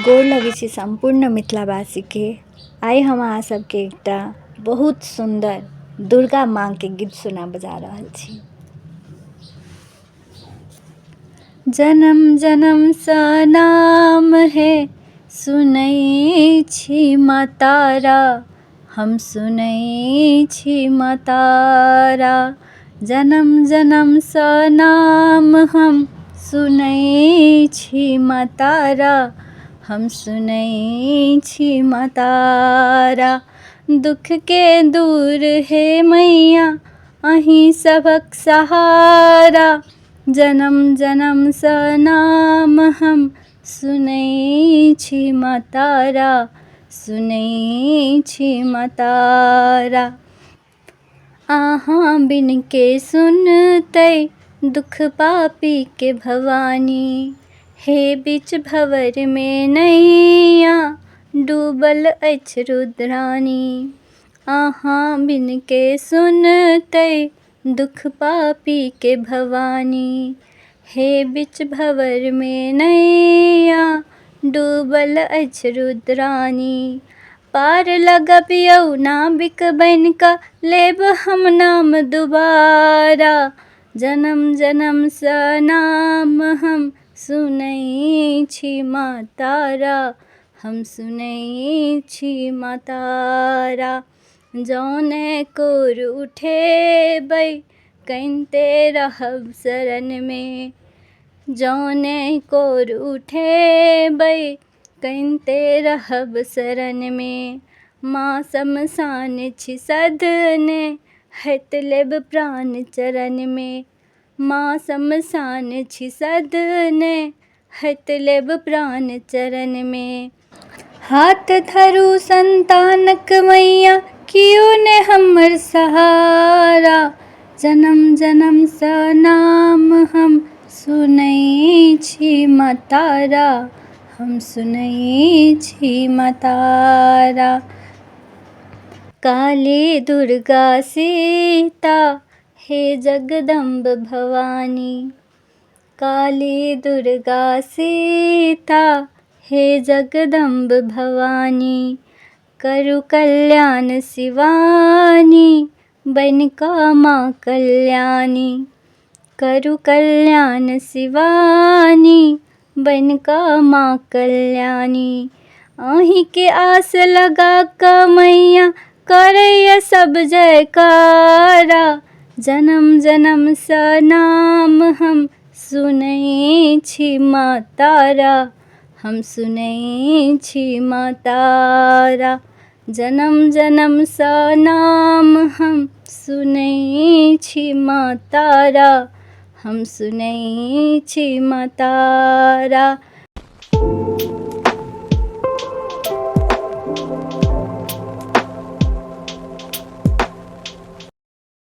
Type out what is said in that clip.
गोर लगै छी सम्पूर्ण मिथिलावासीके। आइ हम अहाँ सबके एकटा बहुत सुन्दर दुर्गा माँके गीत सुनाबऽ जा रहल छी। जनम जनमसँ नाम हे सुनै छी माँ तारा, हम सुनै छी माँ तारा। जनम जनमसँ नाम हम सुनै छी माँ तारा, हम सुनै छी माँ तारा। दुःखके दूर हे मैया अहीं सभक सहारा, जनम जनमसँ नाम हम सुनै छी माँ तारा, सुनै छी माँ तारा। अहाँ बिन के सुनतै दुख पापीके भवानी, हे बीच भँवरमे नैया डूबल अछि रुद्रानी। अहाँ बिन के सुनतै दुख पापीके भवानी, हे बीच भँवरमे नैया डूबल अछि रुद्रानी। पार लगबियौ नाविक बनि कऽ लेब हम नाम दुबारा, जनम जनमसँ नाम हम सुनै छी माँ तारा, हम सुनै छी माँ तारा। जँ ने कोर उठेबै कनिते रहब शरणमे, जँ ने कोर उठेबै कनिते रहब शरणमे। माँ शमशान छी सधने हैत लेब प्राण चरणमे, माँ शमशान छी सधने हैत लेब प्राण चरणमे। हाथ धरू सन्तानक मैया कियो ने हमर सहारा, जनम जनमसँ नाम हम सुनै छी माँ तारा, हम सुनै छी माँ तारा। काली दुर्गा सीता हे जगदम्ब भवानी, काली दुर्गा सीता हे जगदम्ब भवानी। करू कल्याण शिवानी बनि कऽ माँ कल्याणी, करू कल्याण शिवानी बनि कऽ माँ कल्याणी। अहीँके आस लगा कऽ मैया करैए सब जयकारा, जनम जनमसँ नाम हम सुनै छी माँ तारा, हम सुनै छी माँ तारा। जनम जनमसँ नाम हम सुनै छी माँ तारा, हम सुनै छी माँ तारा।